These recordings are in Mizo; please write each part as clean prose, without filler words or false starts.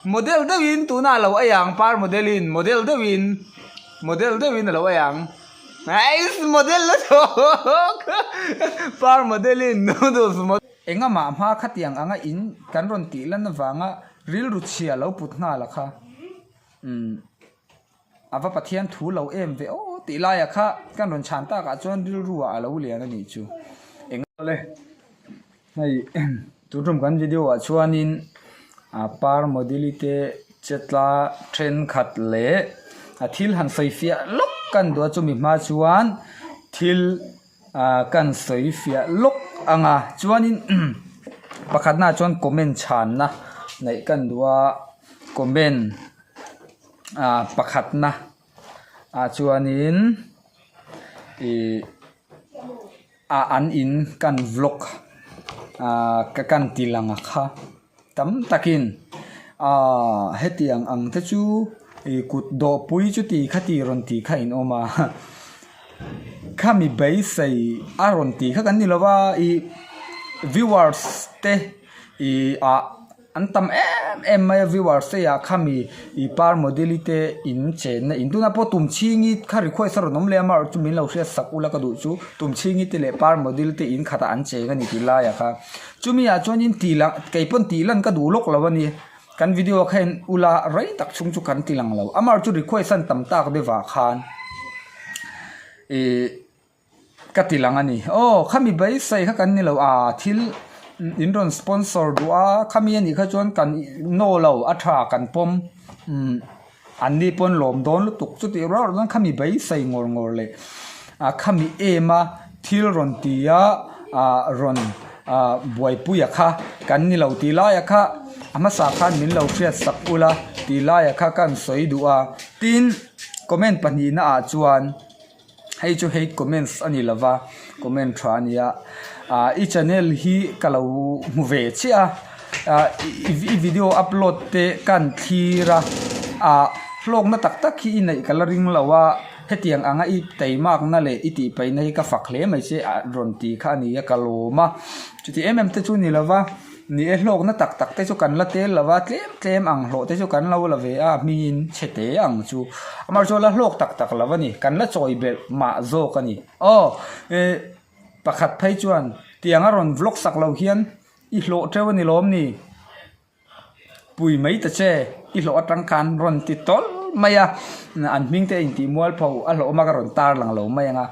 Model deuhin tunah a lo ei ang par model in model deuhin model deuhin a lo ei ang ais model la chhawk par model in noodles model Engamah hma khatiang anga in kan rawn tih lan avanga rilru chhia lo put nghal a kha umm a va Pathian thu lo em ve aw tih laiah kha kan rawn chhan takah chuan rilru ah a lo lian a nih chu eng le. Hei tun tum kan video ah chuanin ah par model-i te chetla thenkhat leh a thil han sawi fiah lawk kan duh a chumi hma chuan thil ah kan sawi fiah lawk ang a chuanin pakhatna ah chuan comment chhanna neih kan duh a comment ah pakhatna ah chuanin ih. Ah an in kan vlog ah ka kan ti lang a kha tam takin ah hetiang ang te chu ih kut dawhpui chuti khati rawn tih kha in awm a khami beisei a rawn tih kha kan ni lo va ih viewers te ih ah. An tam em em mai a viewers te ah khami ih par model-i te in chenna in tunah pawh tumchhingi kha request a rawn awm leh a amaherawhchu min lo hriat sak ula ka duh chu tumchhingi te leh par model te in khatah an cheng a ni tih laiah kha chumi ah chuanin tih lang kei pawn tih lan ka duh lawk lo a ni kan video kha en ula rei tak chhung chu kan ti lang lo amaherawhchu request an tam tak deuh ah khan ih. Ka ti lang a ni. Aw, khami beisei kha kan ni lo a, thil in rawn sponsor duh a, khami a nih kha chuan kan naw lo a tha kan pawm umm an ni pawn lawm dawn lutuk chutih rual rual chuan khami beisei ngawr ngawr leh a khami em a thil rawn ti a ah rawn ah buaipuia kha kan ni lo tih laia kha a hmasa khan min lo hriat sak ula tih laia kha kan sawi duh a, tin comment pahnihna ah chuan. Hei chu hate comments a ni lova comment tha a nia ah i channel hi ka lo hmu ve chiah a ah i video upload te kan thlir a ah hlawkna tak tak hi i neih ka la ring lo a hetiang anga i teimakna leh i tih paihna hi ka fak hle mai che a rawn ti kha a ni a ka lawm a chuti em em te chu a ni lova. Ni e hlawkna tak tak te chu kan la tel lo va, tlem tlem ang hlawh te chu kan lo la ve a, hmingin chhe te ang chu. Amaherawhchu chu la hlawk tak tak lo a ni, kan la chawi belh mah zawk a ni. Aw, eh, pakhat phei chuan tiang a rawn vlog sak lo hian i hlawh teuh a ni lawm ni? Pui mai ta che, i hlawh atang khan rawn ti tawlh mai a, an hming te a intih mualpho a hlawh awm a ka rawn tar lang lo mai ang a.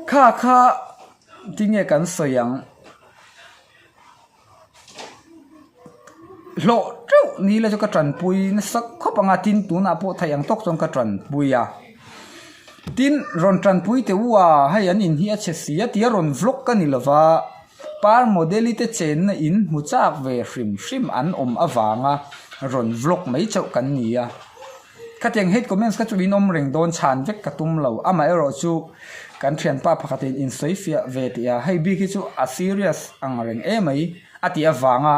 Kha kha tinge kan sawi ang? Hlawh teuh ni la chu ka tanpui nasa khawp ang a tin tunah pawh theih ang tawk chuan ka tanpui a tin rawn tanpui teh u a hei an in hi a chhe si a tia rawn vlog ka ni lova par model-i te chenna in hmu chak ve hrim hrim an awm avanga rawn vlog mai chauh kan ni a. Khatiang hate comments kha chu in awm reng dawn chhan vek ka tum lo. Amaherawh chu kan thianpa pakhatin in sawi fiah ve tih a, hei bik hi chu a serious ang reng emai a tih avanga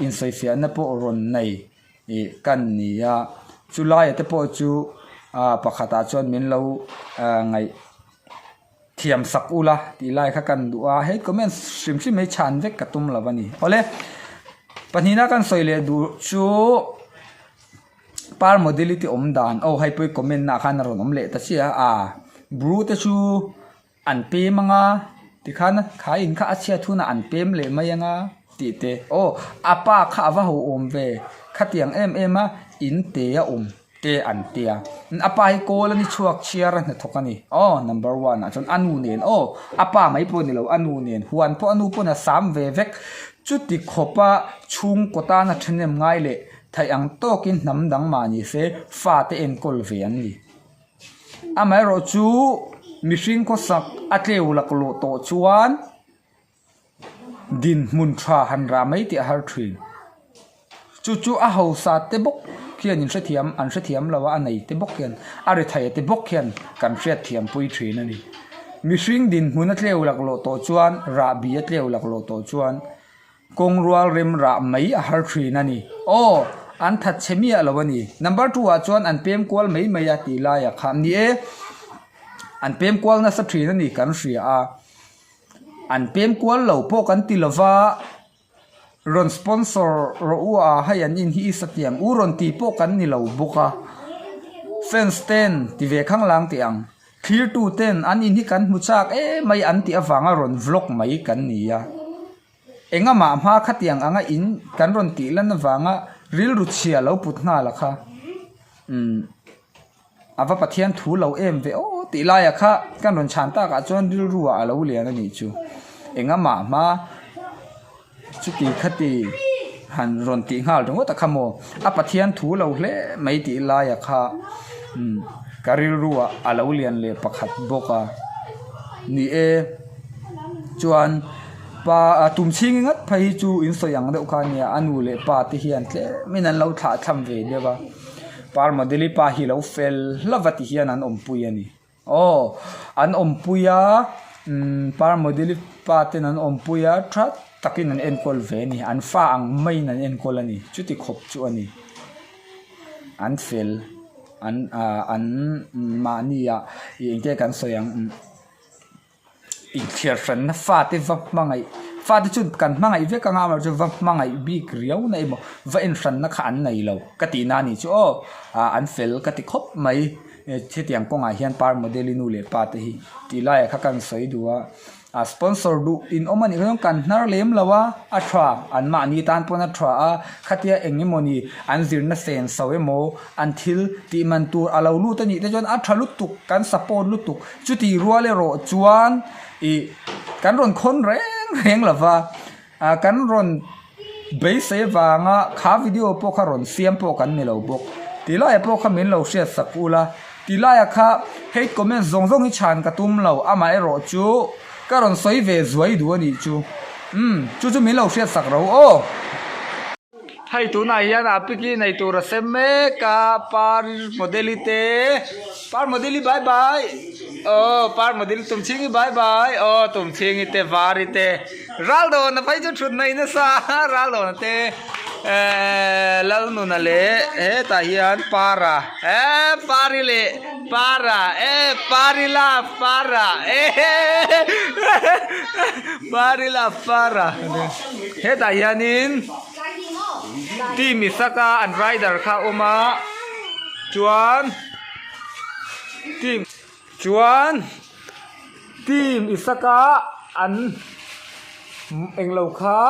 in sawi fiahna pawh rawn nei ih kan ni a. Chu laia te pawh chu pakhatah chuan min lo ngaih thiam sak ula tih lai kha kan duh a, hate comments hrim hrim hi chhan vek ka tum lo a ni. Awle pahnihna kan sawi leh duh chu. Par modility awm dan aw hei pawh hi comment na ah khan a rawn awm leh ta chiah a ah bru te chu an pem anga tikhan kha in kha a chhiat hunah an pem leh mai anga tih te aw a pa kha a va ho awm ve khatiang em em a in te a awm te an tia a pa hi kawl a ni chhuak chhiar a hnathawk a ni aw number one ah chuan a nu nen aw a pa mai pawh a ni lo a nu nen huan pawh a nu pawn a sam ve vek chuti khawpa chhungkaw tana thahnem ngai leh Theih ang tawkin hnam dang mah ni se fate enkawl ve an ni. Amaherawh chu mihring khawsak a tleu laklawh tawh chuan dinhmun tha han rah mai tih a har thin. Chu chu a hausa te bawk hian in hrethiam an hrethiam lo a, a nei te bawk hian a rethei te bawk hian kan hriatthiam pui thin a ni. Mihring dinhmun a tleu laklawh tawh chuan rahbi a tleu laklawh tawh chuan. Kawng rual rem rah mai a har thin a ni. Aw, an that chhe miah lo a ni. Number two ah chuan an pem kual mai mai a tih laiah kha ni e. An pem kual nasa thin a ni kan hria a. An pem kual lo pawh kan ti lova. Rawn sponsor rawh u a, hei an in hi i sa tiang u rawn tih pawh kan ni lo bawk a. Fans ten ti ve khang lang tih ang. Thlir tu ten an in hi kan hmu chak emai an tih avanga rawn vlog mai kan ni a. Engamah hma khatiang anga in kan rawn tih lan avanga rilru chhia lo put nghal a kha. Umm. A va Pathian thu lo em ve aw tih laiah kha kan rawn chhan takah chuan rilru ah a lo lian a nih chu. Engamah hma chuti khati han rawn tih nghal ringawt a kha maw a Pathian thu lo hle mai tih laiah kha umm ka rilru ah a lo lian leh pakhat bawk a ni e chuan pa tum chhing ngat phei hi chu in sawi ang deuh kha a nia a nu leh pa te hian tlem in an lo thlah thlam ve deuh a. Parmodeli pa hi lo fel hlauh a ti hian an awmpui a ni. Aw, an awmpui a, umm Parmodeli pa ten an awmpui a, tha takin an enkawl ve a ni. An fa ang maiin an enkawl a ni. Chuti khawp chu a ni. An fel, an ah an mahni ah ih engte kan sawi ang umm. Inthliar hranna fate va hmangaih fate chu kan hmangaih vek anga amaherawhchu chu va hmangaih bik riau na emaw va enhranna kha an nei lo ka tih na anih chu aw ah an fel ka ti khawp mai hetiang kawngah hian par model i nu leh pa te hi tih laiah kha kan sawi duh a ah sponsor duh in awm anih chuan kan hnar lem lo a a tha an mahni tan pawn a tha a khatia eng emawni an zirna sen so emaw an thil tih man tur a lo lut anih te chuan a tha lutuk kan support lutuk. Chutih rual erawh chuan ih kan rawn khawn reng reng lo va, ah kan rawn beisei avanga kha video pawh kha rawn siam pawh kan ni lo bawk. Ti laiah pawh kha min lo hriat sak ula, ti laiah kha hate comment zawng zawng hi chhan ka tum lo, amah erawh chu ka rawn sawi ve zuai duh a nih chu. Umm chu chu min lo hriat sak ro aw. Hei tunah hian a piki nei tur a sem mek a par model-i te par model-i bye bye aw par model tumchhingi bye bye aw tumchhingi te vari te ral dawna phei chu thut nei nasa ral dawna te ehh lalnuna leh hetah hian para eh pari leh para eh pari love para eh pari love para hetah hianin. Team Isaka an rider kha a awm a chuan team chuan team Isaka an englo kha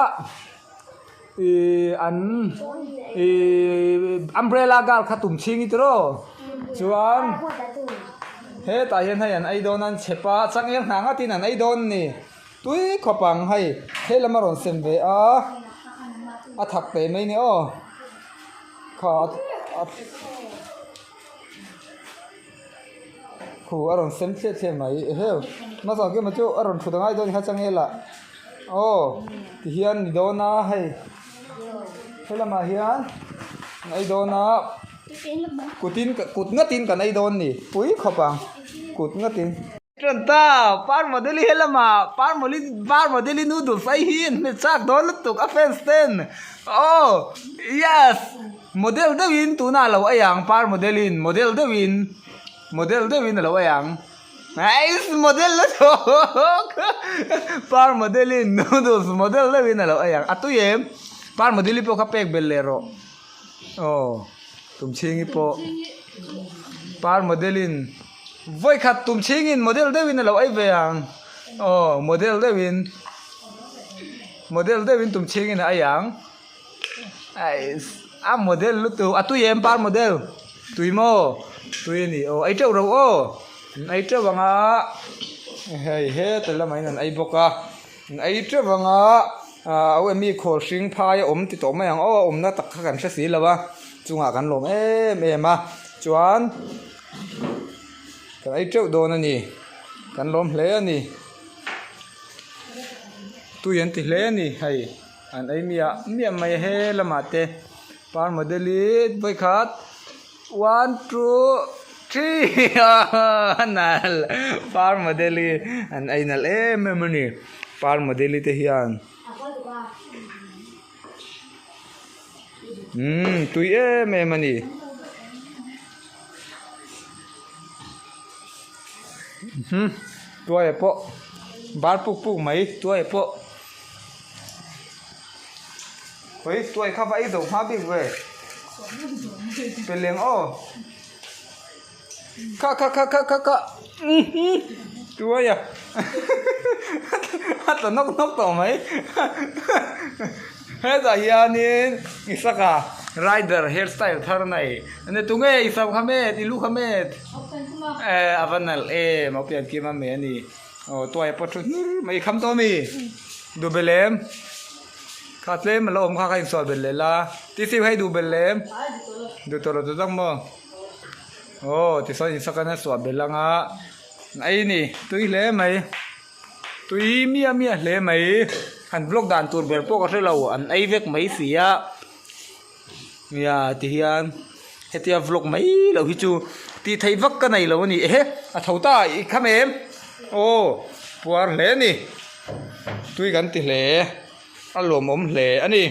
ihh an ihh umbrella girl kha tum chhing i tiraw chuan hetah hian hei an ei dawn a an chhep a changel hna ngatin an ei dawn a ni. Tui khawp ang hei he lam a rawn sem ve a a thak teh mai ni aw kha a khu a rawn sem thliah thliah mai eheu hmasa kima chu a rawn thut angai dawn kha changel ah aw tihian ni dawn a hei he lamah hian an ei dawn a kutin kut ngatin kan ei dawn ni pui khawp ang kut ngatin. Ṭan ta, Par Model-i he lamah Par Model-i Par Model-i noodles ai hi an hmet chak dawn lutuk a fans ten aw yes model deuhin tunah a lo ei ang Par Model-in model deuhin model deuhin a lo ei ang ais model lutuk Par Model-in noodles model deuhin a lo ei ang a tui em Par Model-i pawh kha pek belh leh rawh aw Tumchhingi pawh Par Model-in. Vawikhat tum chhingin model deuhin a lo ei ve ang. Aw, model deuhin. Model deuhin tum chhingin a ei ang. A model lutuk, a tui em par model? Tui maw? Tui a ni aw, ei teuh ro aw. An ei teuh ang a, hei heta lamah hian an ei bawk a. An ei teuh ang a, a u emi khawl hring phai a awm ti tawh mai ang aw, a awmna tak kha kan hre si lo a, chungah kan lawm em em a, chuan. Kan ei teuh dawn a ni kan lawm hle a ni tui an ti hle a ni hei an ei miah miah mai he lamah te par model hi vawikhat one two three a nalh par model hi an ei nalh em em a ni par model te hian. Umm tui em em a ni. Hmm tuaia pawh bar puk puk mai tuaia pawh. Ui tuai kha va ei zo hma bik ve. Pe leng aw. Kha kha kha kha kha kha tuai a a tla nawk nawk tawh mai. Hetah hianin Isaka rider hairstyle thar nei ania tunge i sam kha met i lu kha met eh a va nalh em a pian kim a me a ni aw tuai pawh thu hnur mai i kham tawh a mi duh belh em kha tlem a lo awm kha kha insual belh leh la tisiu hei duh belh lem duh tawh lo ta tak maw aw tichuan Isaka in a suah belh anga ei ni tui hle mai. Tui miah miah hle mai han vlog dan tur ber pawh ka hre lo an ei vek mai si a nia ti hian hetia vlog mai loh hi chu tih theih vak ka nei lo a ni ehe a tho ta i kham em aw puar hle a ni tui kan ti hle a lawmawm hle a ni.